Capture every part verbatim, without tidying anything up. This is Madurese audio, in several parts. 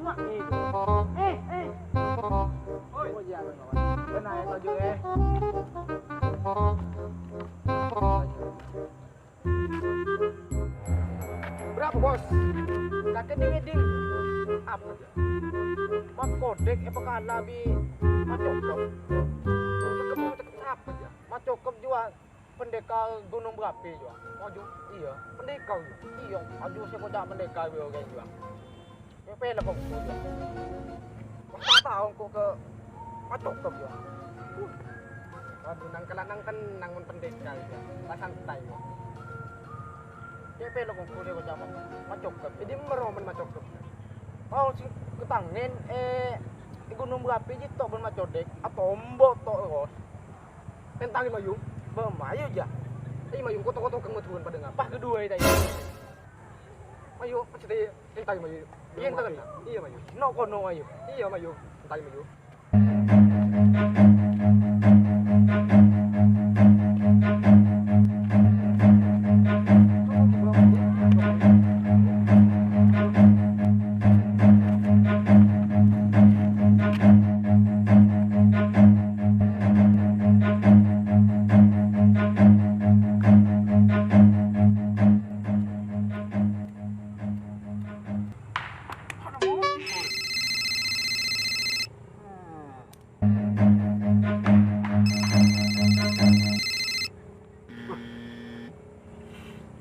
Eh, eh. Oi. Oh, iya, kawan. Benar ya, Pak Ju, eh. Berapa, Bos? Kakek ini, Ding. Apa? Mat Kodek, apa kalah bi Mat Cokep? Cokep, Cokep siapa, ya? Mat Cokep juga pendekar Gunung Berapi juga. Oh, ju-, iya, pendekar juga. Iya, aduh, saya kocak pendekar juga, kayak juga. Yang pelek kok, juga. Kok tak tahu kok ke Mat Cokep juga. Uh. Aduh, nang kala nang tenang mon pendekar juga. Tak santai juga. Yang pelek kok, saya kocak Mat, Mat Cokep. Jadi meromen Mat Cokep. Oh, si ketangin, eh, di Gunung Berapi gitu, pun Mat Codek. Atau ombok, toh, Ros. Entangin mayu. Bâ, mayu, jâ. Ayo, mayu, koto-koto kang maduwân padâ ngapa? Kedua, tadi. Mayu, pasti entangin mayu. Iya, entangin. Iya, mayu. No, kono, mayu. Iya, mayu. Entangin mayu.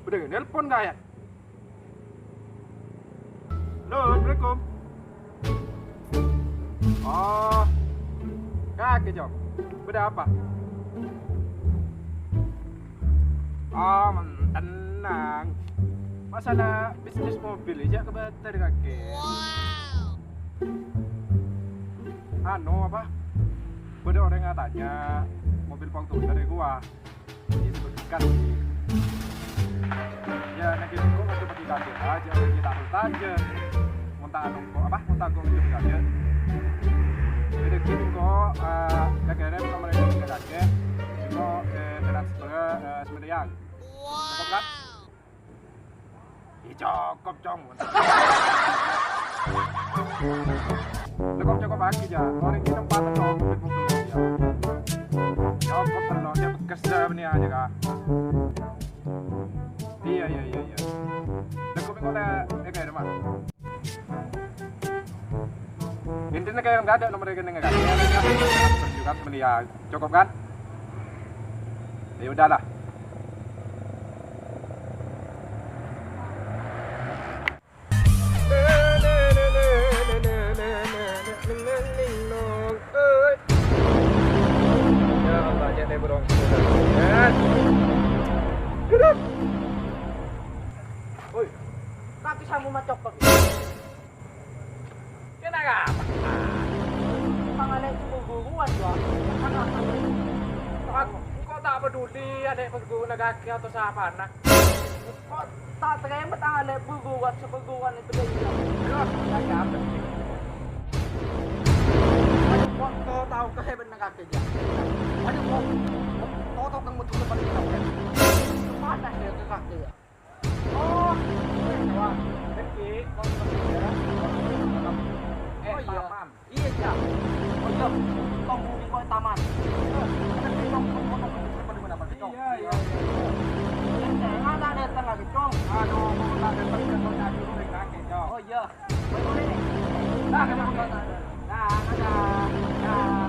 Udah nelpon nggak ya? Halo, assalamualaikum. Oh, kagak, Cok. Bâdâ apa? Oh, tenang. Masalah bisnis mobil, ya, kebetulan kagak. Anu, apa? Bâdâ orèng atanya mobil Fortuner ya, gua. Ini bekas. Ya, nanti kok aja pakai kaget aja, nanti tak tahu aja. Mau tak anu kok, apa? Mau tak kok aja pakai kaget. Jadi gini kok, eh, ya kira kalau mereka pakai kaget, itu, eh, transfer, eh, semeriang. Cakep kan? Ih, cokop, Cong. Cokop, cokop lagi, ya. Orèng ini tempat, Cong. Cokop, tenang. Dia bekas dah, ini aja, Kak. Iya, iya, iya, iya. Cokop, ini oleh, eh, kayak rumah. Intinya kayak nggak ada nomor rekening, kan? Juga, mending ya, cokop, kan? Ya udahlah. Ya Allah, jadi burung. Oi, kaki samu macokok. Kena apa? Pangalè buruan, Wak. Aku, engko' ta' peduli alè' perguruan kakè atau sapana. Engko' ta' tarèma ta' alè' perguruan, seperguruan itu dâri iyâ. Loh, kaya apa sih? Aduh, kok tau kahebanna kakè, ya? Aduh, kok, kok tau kang betul paling tau, ya? Panas ya ke kakè, ya? Oh, iya, Wak. Rifki, mau ke mana? Eh, oh, iya. Taman. Iya, iya. Oh, iya. Tunggu di kok taman. Ada di tong, tong, tong, tong, tong, tong, tong, tong. Iya, iya, iya. Eh, saya nggak datang lagi, Cong. Aduh, mau tak datang ke kota dulu, naik kaki, Cong. Oh, iya. Boleh, boleh. Nah, kenapa? Nah, ada. Nah.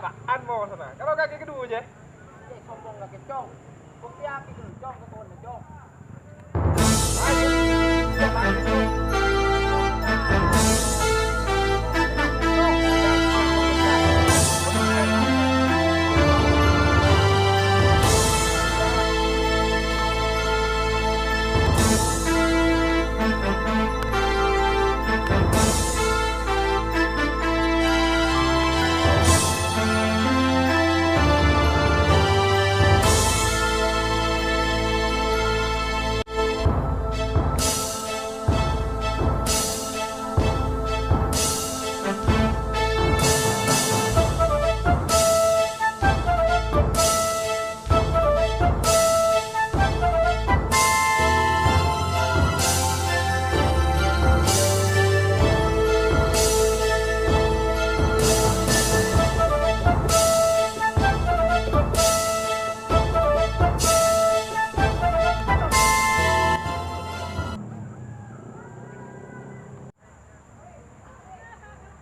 Apaan mosona? Karo kakè kaduwâ, jâ. Jâ, sombong kakè, Cong. Buktèyaghi ghâllu, Cong, ka kaulâ, Cong.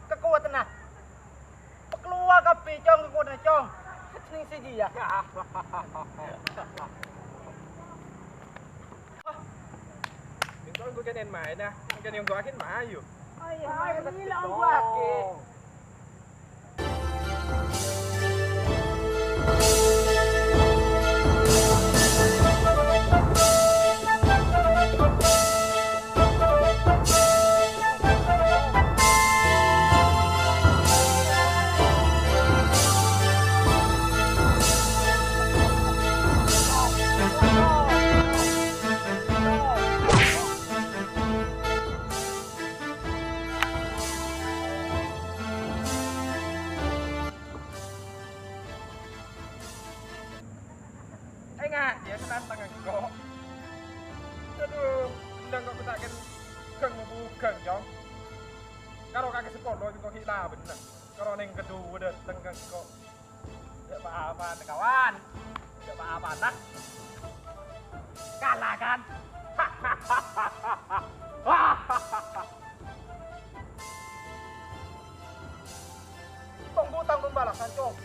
Kakowadhânna. Pakalowar kabbhi, Cong, kakowadhânna, Cong. Senneng sè jiyâ. Bengkol gue kenen main ah, kenen gue akin mayu. Ayo, ayo, ayo, ayo, ayo. Enga', ya, senantang engko'. Aduh, endang kok ketaken gang-bugang, Cong. Karo kakè sekolah engko' ghi' la bener. Karo neng kedua dateng ka engko'. Ndak apa-apana, kawan. Ndak apa-apana. Kalah, kan? Tong butang pembalasan, Cong.